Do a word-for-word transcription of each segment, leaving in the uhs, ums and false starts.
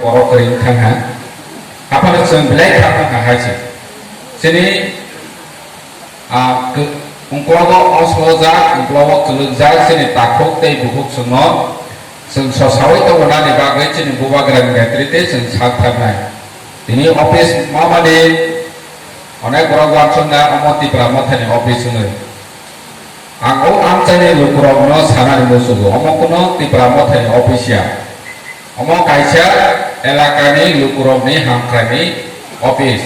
Abo kwrwi wngkha ha. Aphano chwng belai kha wngkha hai se. Chini, ah, kw-, ungklogo osojak, ungklogo kwlwkjak chini takhuk tei bukhuk chwngno chwng sosaui tongmani bagwi chini bubagrani netrite chwng sak tharnai. Tini office mamani onek borok uansukna omo Tipra Mothani office hwnwi. Ang o amchaini lukurokno sanani muchungo, omo kuno Tipra Mothani office ya. Omo kaisa elakani lukurokni hamkraini office.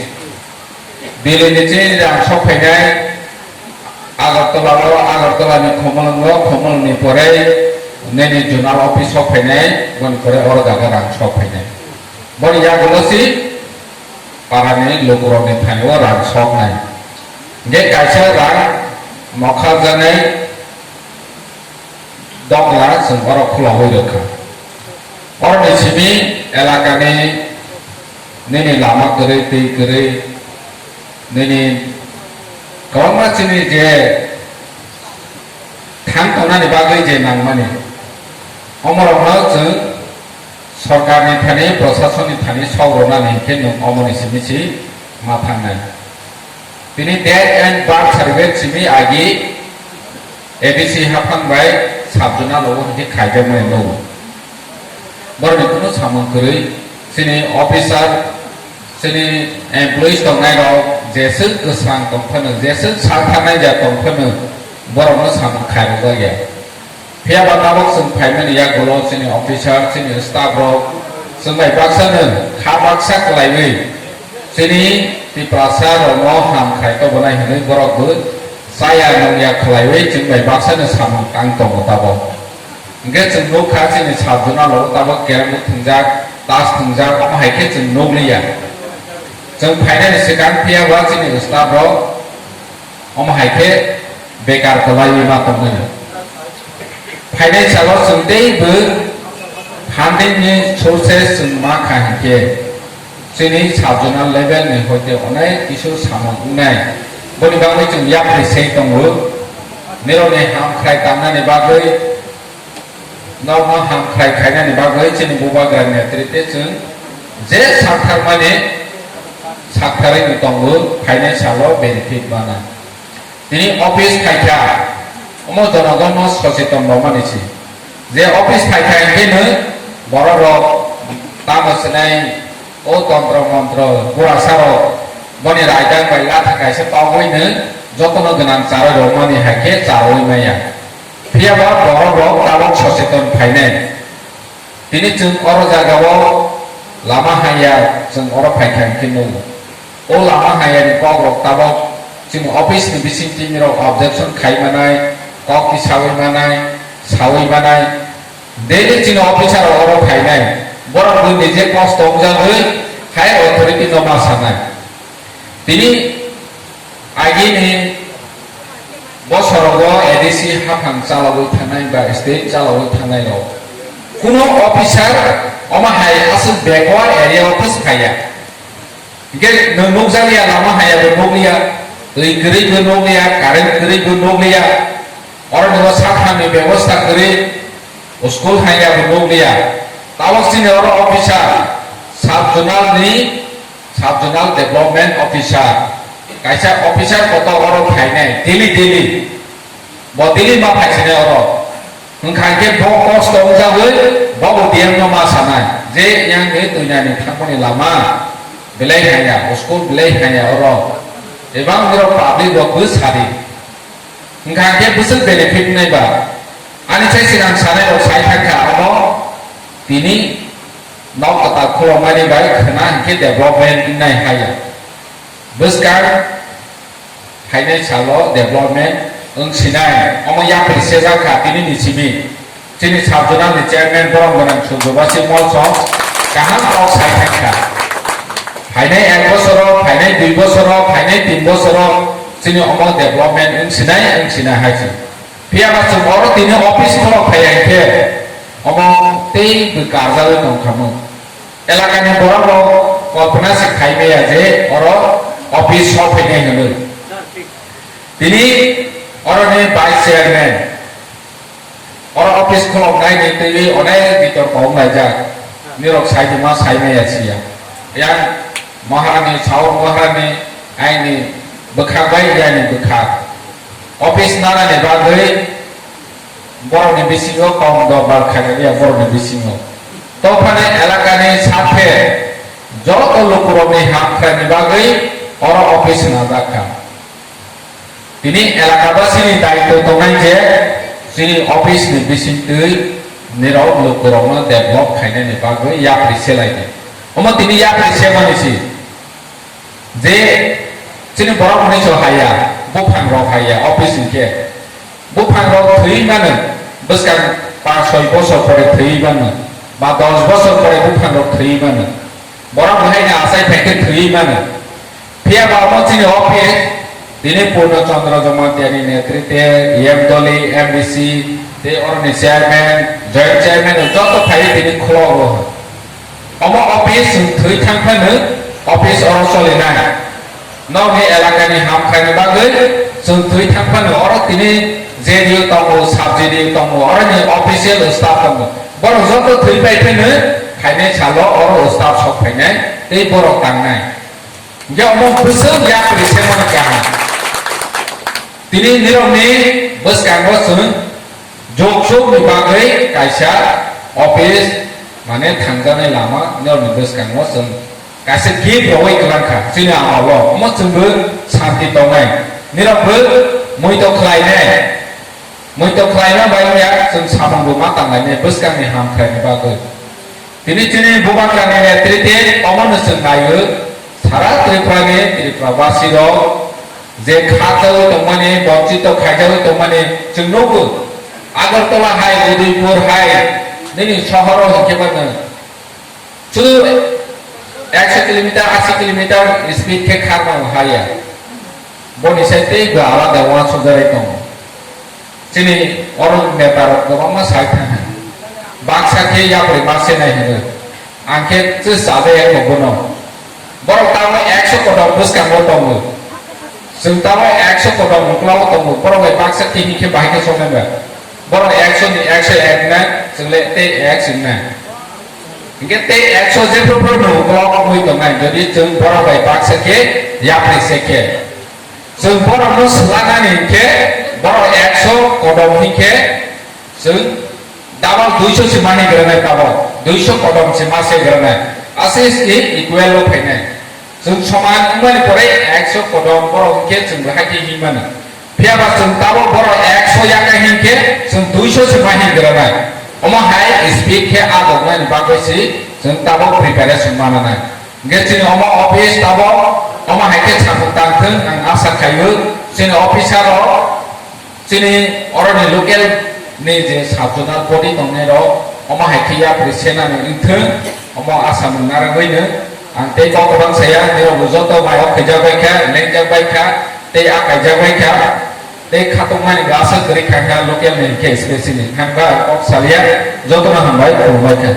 Delhi ni chini rang sok phainai Agartala o, Agartala ni Khumulwngo, Khumulwng ni pore nini zonal office sok phainai, boni pore oro jaga rang sok phainai. Boni yagulo si parani lukurokni thani o rang soknai. Hingke kaisa rang mokharjaknai dogla chwng oro khulogwi rwkha. Oroni simi elakani nini lama kwrwi, twi kwrwi, nini kwbangma chini je thang tongnani bagwi je nangmani, omorokno chwng sorkarni thani, prosasonni thani sok rwnani hinkhe nwng omoni simi si ma thangnai. Tini date and birth certificate simi agi A D C haphang bai sabjuna logo hinkhe khaijakmani logo. Borokni kunu samung kwrwi chini officer, chini employees tongnai rok jeswk kwsang tongphano, jeswk saltharnai ja tongphano, borokno samung khairokjakya. Phiya ba tabok chwng phaimani yagulo chini officer, chini staff rok chwng bai baksa no kha baksa kwlaiwi chini Tiprasa rokno ham khai tobonai hwnwi borok bo chaya nungya khwlaiwi chwng bai baksa no samung tang tongo tabok. Hingke chwng nukha chini sabjuna logo tabok kerem thwngjak, tas thwngjak, omo hai khe chwng nukliya. Chwng phainani swkang phiya ba chini staff rok omo hai khe bekar kwlaiwi ma tongmani. Phainai salo chwng teibo funding ni sources chwng ma kha hinkhe chini sub-zonal level ni hoite onek kisu samung wngnai. Boni bagwi chwng yapri se tongo. Nirokni ham khwlai tangnani bagwi Nokno ham khlai khainani bagwi chini bubagra netrite chwng je saktharmani saktharwi tongo, phainai salo benefit mana. Tini office khaikha, omo jonogonno socheton rwmani se. Je office khaikha hwnkhe nw borok rok tamo swnai o tontro montro burasa rok boni raidang bai latha kaisa togwi nw jotono gwnang charwi rwmani hai khe charwi maya. Phiya ba borok rok tabok socheton phainai. Tini chwng oro jaga o lama haya chwng oro phaikha hwnkhe nugo. O lama haya ni kok rok tabok chini office ni bising tini rok objection khai manai, kok tisawi manai, sawi manai. Daily chini officer rok oro phainai. Borok bo nije kosto wngjagwi higher authority no ma sanai. Tini agini bosorogo A D C haphang chalogwi thangnai ba state chalogwi thangnai rok. Kuno officer omo hai aswk backward area o phai phaiya. Hingke nwng nukjakya lama haya bo nukliya, twi kwrwi bo nukliya, current kwrwi bo nukliya. Oro nwngo sathani bebosta kwrwi, school hanya bo nukliya. Tabok chini oro officer, sub-zonal ni, sub-zonal development officer. Kaisa officer kotor oro phainai, daily, daily. Bo daily ma phaisinai oro. Wngkha khe bo kosto wngjagwi, bo bo D M no ma sanai. Je yang ni twinani thangmani lama, belai hanya, school belai hanya oro. Ebang borok public rok bo sadi. Wngkha khe bwswk benefit wngnai ba? Ani sai sinang sanai rok sai thangkha omo tini nok kwtal khulokmani bai khwna hinkhe development wngnai haya. Bwskang phainai salo development wng sinai omo yapri sejak kha tini ni simi. Chini sub-zonal ni chairman borom gwnang Surjobasi Molsom kaham kok sai thangkha. Phainai ek bosoro, phainai dui bosoro, phainai tin bosoro chini omo development wng sinai, wng sinai hai se. Phiya ba chwng oro tini office khulok phai hai khe omo tei bwkarjagwi tongkha mung. Elakani borok rok kolpona se khai maya je oro office sok phainai hwnwi. Tini oroni vice chairman, oro office khuloknai ni twi onek bitorko wnglaijak. Nirok saitongma saimaya siya. Yang Maharani, Saur Maharani, aini bwkhak bai yani bwkhak. Office nanani bagwi borokni bisingo kom dorbar khainani ya borokni bisingo. Tophani elakani sakhe joto lukurokni hamkraini bagwi oro office najak kha. Tini elakabasini daitw tongnai je chini office ni bisingtwi nirok lukurokno develop khainani bagwi yapri selaidi. Omo tini yapri semani si je chini borok hwnwi so haya, buphang rok haya, office hinkhe buphang rok thwi mano, bwskang panch soi bosor pore thwi mano, ba dos bosor pore buphang rok thwi mano. Borok bo haino achai phaikhe thwi mano. Phiya ba omo chini office, tini Purno Chandra Jamatia ni netrite, M Doli, M D C, tei oroni chairman, joint chairman, joto phaiwi tini khulokgo. Omo office chwng thwi thang phano, office oro cholinai. Nokni elakani hamkraini bagwi chwng thwi thang phano, oro tini J D U tongo, sub J D U tongo, oroni official staff tongo. Borok joto thwi pai phano, khainai salo oro staff sok phainai, tei borok tangnai. Hingke omo bwswk yapri se mano kaham. Tini nirokni bwskango chwng joksokni bagwi kaisa office, mane thangjaknai lama nirokni bwskango chwng kaisa gift rogwi kwlangkha chini amalo. Omo chwngbo santi tongnai. Nirokbo muito khlainai. Muito khlaima bai wngya chwng samungbo ma tanglainai bwskangni hamkraini bagwi. Tini chini Bubagrani netrite omono chwng naio, sara Tripurani Tripurabasirok je kha chawi tongmani, bonchito khaijagwi tongmani chwng nugo. Agartala hai, Udaipur hai, nini sohoro hinkhe mano. Chudu ekso kilometer, asi kilometer speed khe kharma haya. Boni sai tei bo alada uansukjagwi tongo. Chini oro netarok kwbangma sai thangha. Baksa khe yapri ma se nai hino. Ang khe chwsa de eko bono. Borok tamo ekso kodom bwskango tongo. Chwng tamo ekso kodom ukla o tongo. Borok bai baksa khe hinkhe bahai khe songnai ba. Borok ekso ni ekso ek na, chwng le tei ek sing na. Hinkhe tei ekso jephru phru no ukla o wngwi tongnai. Jodi chwng borok bai baksa khe yapri se khe. Chwng borokno swlanani hinkhe borok ekso kodom hinkhe chwng double duiso se mani granai tabok, duiso kodom se ma se granai, ase se equal o phainai. Chwng soman wngmani pore ekso kodom borok hinkhe chwng bahai khe hinmano. Phiya ba chwng tabok borok ekso yaka hinkhe chwng duiso se ma hin granai. Omo hai speed khe agoknani bagwi se chwng tabok preparation mananai. Hingke chini omo office tabok, omo hai khe samung tang thung, ang asa khaio, chini officer rok, chini oroni local ni je sub zonal body tongnai rok, omo hai khe yapri senani wng thung, omo asa mung narwgwi no, ang tei kok kwbang saya, nirok bo joto bai o khaijak bai kha, lengjak bai kha, tei a kaijak bai kha, tei khatungmani bo aswk kwrwi kha kha local ni khe specially, hwnba kok salia, jotono hambai, khulumbai kha.